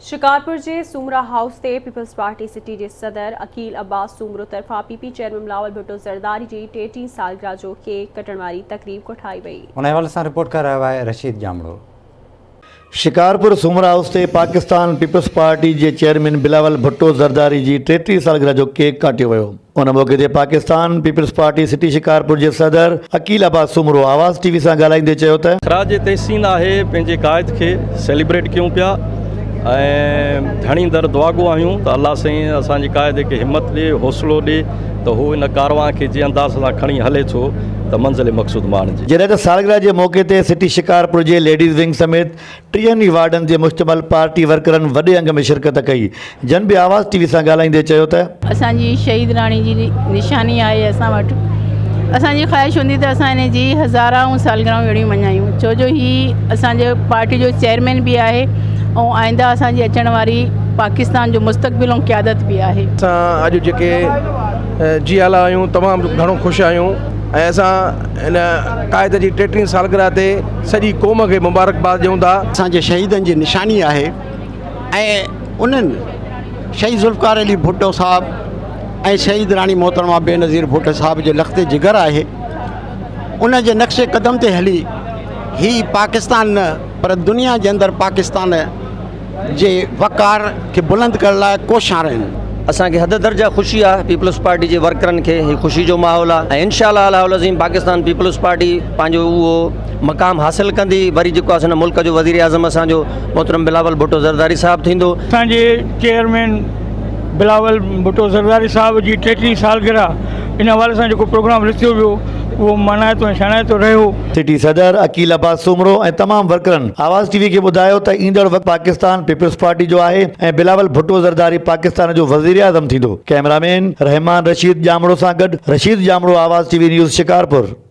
شڪارپور جي سومرا هائوس تي peoples party city جي صدر عقيل عباس سومرو طرفان P P chairman Bilawal Bhutto Zardari جي ٽيٽيهين سالگرهه جو ڪيڪ ڪٽڻ واري تقريب ڪوٺائي وئي. ان حوالي سان رپورٽ ڪري رهيو آهي رشيد ڄامڙو. شڪارپور سومرا هائوس تي پاڪستان پيپلز پارٽي جي چيئرمين بلاول ڀٽو زرداري جي ٽيٽيهين سالگرهه جو ڪيڪ ڪاٽيو ويو. ان موقعي تي Pakistan peoples party city Shikarpur جي صدر عقيل عباس سومرو آواز ٽي وي سان ڳالهائيندي چيو ته. خراج تحسين آهي پنهنجي قائد کي سيليبريٽ ڪيون پيا ۽ ڌڻي در دعاگو آهيون ته الله سائين اسان جي قائد کي همت ڏي حوصلو ڏي ته هو ان ڪاروان کي جنهن انداز سان کڻي هلي ٿو ته منزل مقصود ماڻجي. جڏهن ته سالگرهه جي موقعي تي سٽي شڪارپور جي ليڊيز ونگ سميت ٽيهن ئي وارڊن تي مشتمل پارٽي ورڪرن وڏي انگ ۾ شرڪت ڪئي، جن به آواز ٽي وي سان ڳالهائيندي چيو ته. اسان جي شهيد راڻي جي نشاني آهي اسان وٽ اسان جي خواهش هوندي ته اسان ان جي هزارائون سالگرهون اهڙيون مڃايون ڇو جو هي اسان جي پارٽي جو چيئرمين به آهي ۽ آئنده اسان جي اچڻ واري پاڪستان جو مستقبل ۽ قيادت به آهي. اسان اڄ جيڪي جيالا آهيون تمام گهڻو خوش آهيون ۽ اسان هن قائد جي ٽيٽيهين سالگرهه تي سڄي قوم کي مبارڪباد ڏيون ٿا. اسان جي شهيدن جي نشاني آهي ۽ انهن شهيد ذوالفقار علي ڀٽو صاحب ۽ شهيد راڻي محترمه بينظير ڀٽو صاحب جو لخت جگر آهي ان جي نقش قدم تي هلي هي پاڪستان نه پر دنيا جي اندر پاڪستان جي وقار کي بلند ڪرڻ لاء ڪوشان رهن. اسان کي حد درجه خوشي آ پيپلز پارٽي جي ورڪرن کي هي خوشي جو ماحول آ ۽ انشاء الله العلي العظيم پاڪستان پيپلز پارٽي پنهنجو اهو مقام حاصل ڪندي وري جيڪو آ سو هن ملڪ جو وزير اعظم اسان جو محترم بلاول ڀٽو زرداري صاحب ٿيندو. اسان جي چيئرمين بلاول ڀٽو زرداري صاحب جي ٽيٽيهين سالگرهه ان حوالي سان جيڪو پروگرام رٿيو ويو اهو مانائتو ۽ شانائتو رهيو. سٽي صدر عقيل عباس سومرو ۽ تمام ورڪرن آواز ٽي وي کي ٻڌايو ته ايندڙ وقت پاڪستان پيپلز پارٽي جو آهي ۽ بلاول ڀٽو زرداري پاڪستان جو وزيراعظم ٿيندو. ڪئميرا مين رحمان رشيد ڄامڙو سان گڏ Rasheed Jamro Awaz T V news Shikarpur.